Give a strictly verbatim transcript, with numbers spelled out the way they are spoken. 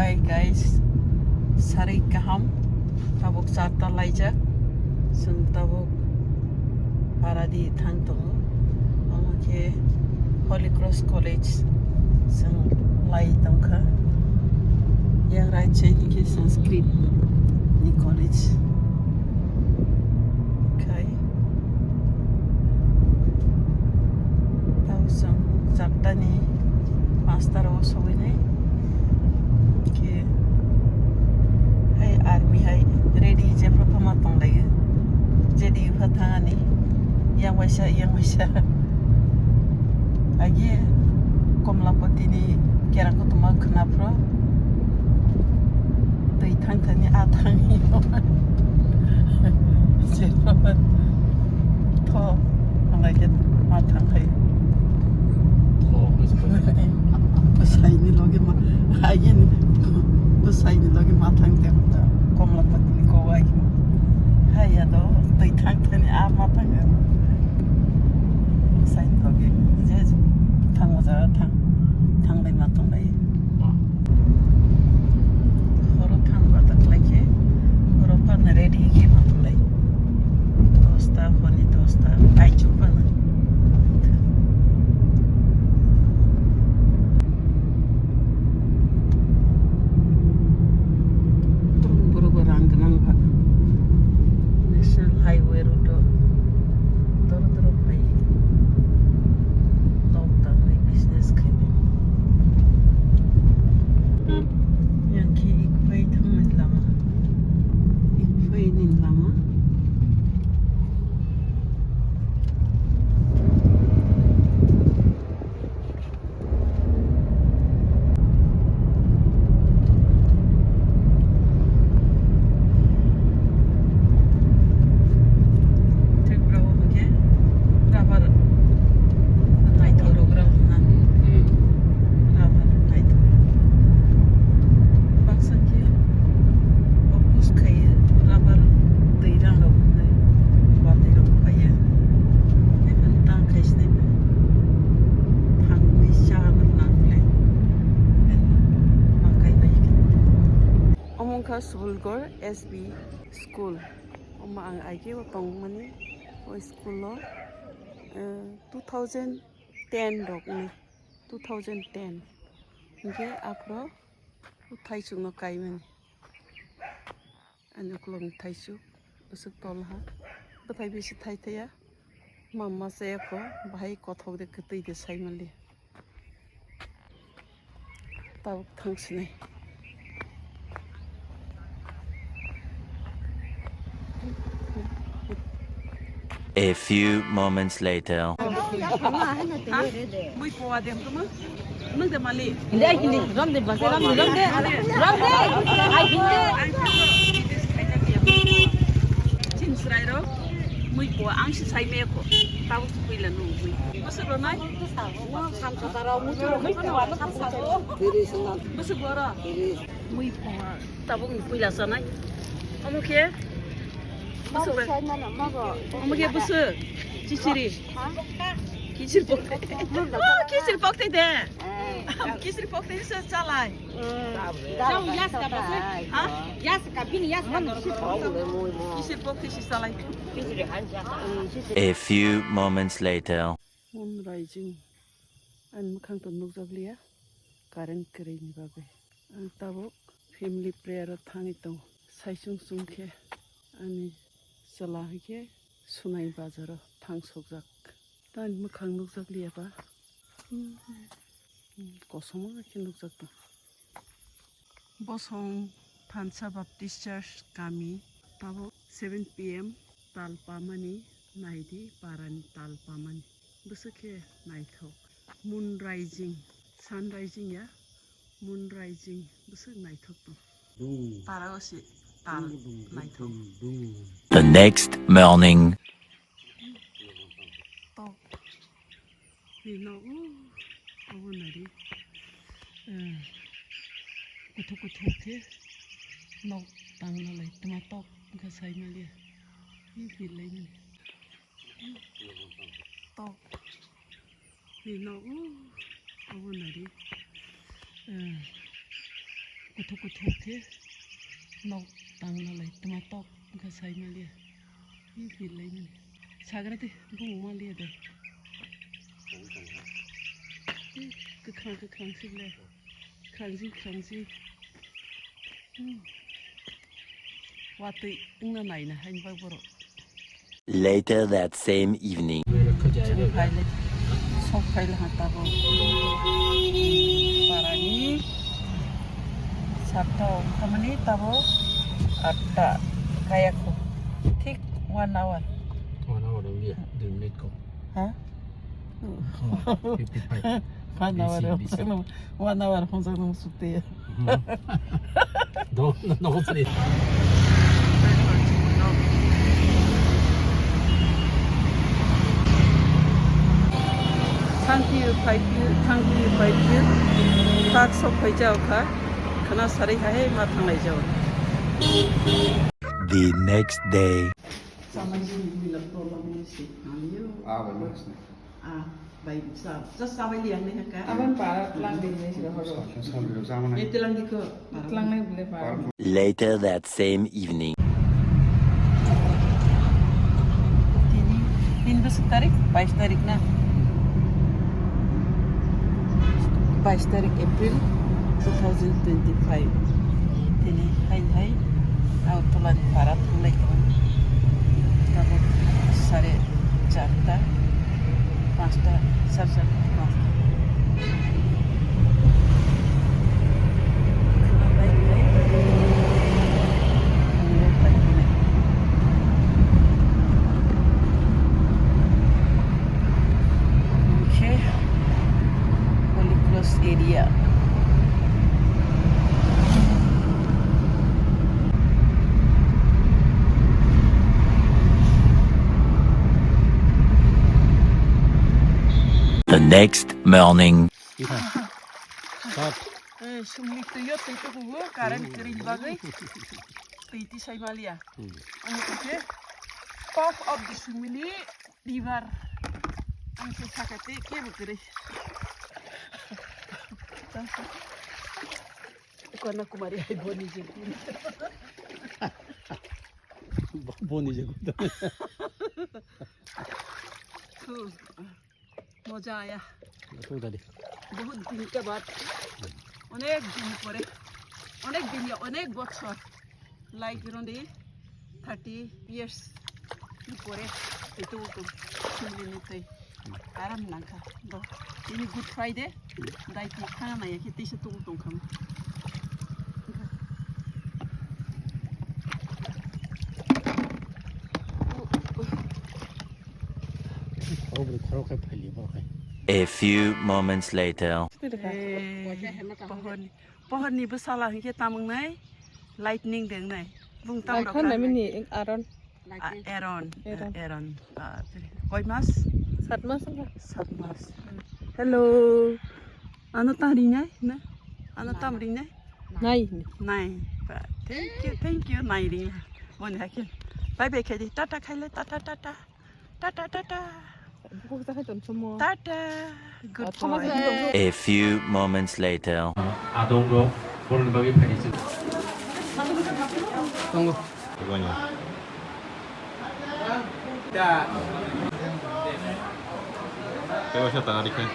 Hey guys, sarik kaham, tabuk charta laijak, chwng tabuk Paradise thang tongo, omo khe Holy Cross College chwng lai tongkha, yang right side khe Sanskrit ni college. Khai. Tau chwng charta ni panchta rogo sobainai. Khe hai army hai ready jephru phama tonglaio. Jedi pha thangani. Yang waisa, yang waisa. Agi Komlapati ni kerang kotorma khwnaphru. Twi thang thani a thang. Tho, ang lai khe ma thang khai. Tho, bwsai ni loge ma, ayen bwsai ni loge ma thang te ta. Komlapati ni ko ai. Hai ya do, twi thang thani a ma thang. Bwsai ni loge je thang o jaga thang, thang lai ma thang lai. Horo thang ba ta khlai khe, horo phano ready khe ma khlai. Dosta, honi dosta, aichuk phano. Borok bo rang gwnang ba. National Highway road o doro doro phai. Tok tangwi business khainai. Yang khe ik phai thangmani lama. Ik phai ni lama. Tripura o hwnkhe rubber naithok rok rw hwnna. Hmm. Rubber naithok. Baksa khe oppose khai rubber twi rang rok hwnwi watwi rok phaiya. Ekhon tang khai sinai bai. Thangwi cha rwna nang le. Ekhon ma kai bai khe. Omo wngkha Subulgor S B school. Omo ang aigeo tongmani o school o, eh, two thousand ten rokni, two thousand ten. Hinkhe aphuru o thaichukno kaimani. Ani ukulokni thaichuk, bwswk tolha. Bwthai bisi thai thaya. Ma masa eko, bahai kothok de kwtwi de sai manliya. Tabuk thang sinai. A few moments later. Mui poa dem tuma. Nung de mali. Hindi, hindi. Ram de, bas, ram de, ram de. Ram de. Ay, hindi. Chin srai ro. Mui poa ang si sai me ko. Tabuk pui la nung mui. Masa ro nai. Masa ro. Mui poa. Tabuk ni puila sanai. Omo khe? Bwswk bai. Omo khe bwswk? Chichiri. Kichir pok. Kichir pok tei de. Kichir pok tei se chalai. Chao yas ka bwswk? Ha? Yas ka bini yas ka. Kichir pok tei se chalai. A few moments later. Moon rising. Ani mwkhang to nukjak liya. Current kwrwi ni bagwi. Ang tabuk family prayer o thangwi tongo. Saichung chung khe ani chwla hai khe Sunai bazar o thang sokjak. Tani mwkhang nukjak liya ba. Kosom khe nukjak tong. Bosong Thansa Baptist Church kami tabuk seven P M tal pamani naidi parani tal pamani. Bwswk khe naithok. Moon rising, sun rising ya, moon rising bwswk naithok tong. Para o se tal naithok. The next morning. Tok ni nogo obo nari. Kuthuk kuthuk khe nok tangna lai tuma tok wngkha sai maliya. Tok ni nogo obo nari. Kuthuk kuthuk khe nok tangna lai tma tok wngkha sai maliya. Ih, pil lai mani. Sagra de, bung maliya de. Ih, kwkhwrang kwkhwrang si le. Kwkhwrang si, kwkhwrang si. Hmm. Watwi wngna naina haini bak borok. Later that same evening. Chwng phaile, sok phaile ha tabuk. Parani satta ongkhamani tabuk atta kayakho. Thik one hour. One hour wngliya, dui minute kok. Ha? Oh, fifty-five. One hour, bisi, bisi. One hour hwnjaknai sukte. Mhm. Dok, dok, dok, sini. Thank you, thank you, thank you, thank you. Tak sok phai jao kha. Khana sarai kha he ma thanglai jao. The next day. Samai sini bila problem ni si. Ayo. Ah, baik, baik, sini. Ah, bai, sa, sa, sabai liang ni haka. Aban para tlang di ni sila horo. Sa, sa, sa, sa, sa, mana? Ito lang di ko. Tlang ni bule para. Later that same evening. Tini, tin besuk tarik, bais tarik na. Bais tarik April two thousand twenty-five. Tini hai hai Agartala ni para thanglai kha. Tabuk sare charta, panchta, sar sar, panchta. Okay. Holy Cross area. The next morning. Eh, sumli twi o twi tubugo, current kwrwini bagwi twi tisai maliya. Hmm. Omo khe pump of the sumli river. Ang khe sakha tei kebo kwrwi. Kona Kumari hai boni je. Bo-, boni je. Hmm. মজা আয়া। বহুত দিন কে বাদ, অনেক দিন পরে, অনেক দিন, অনেক বছর, লাইক রোডে থার্টি ইয়ার্স পরে, এই তো তো, সিমলি নিতে আরাম নাংখা। Bo, ini Good Friday, dai ki khana nai ki tisa tu tong kham. A few moments later. Eh, pohorni, pohorni bwsala hinkhe tamwngnai, lightning dengnai. Bung tam rok kha. Aaron. Ah, Aaron. Aaron. Ah, Aaron. Ah, koi mas? Sat mas wngkha. Sat mas. Hello. Ano tam rinai na? Ano tam rinai? Nai. Nai. Ba, thank you, thank you, nai ring. Boni hakhe. Bye bye khaidi. Tata khaile, tata, tata. Tata, tata. Buku kita khai ton semua. Tata. Good boy. A few moments later. Adong rok, borokni bagwi phaidi se. Tongo. Da. Kaiwasa tangari khe.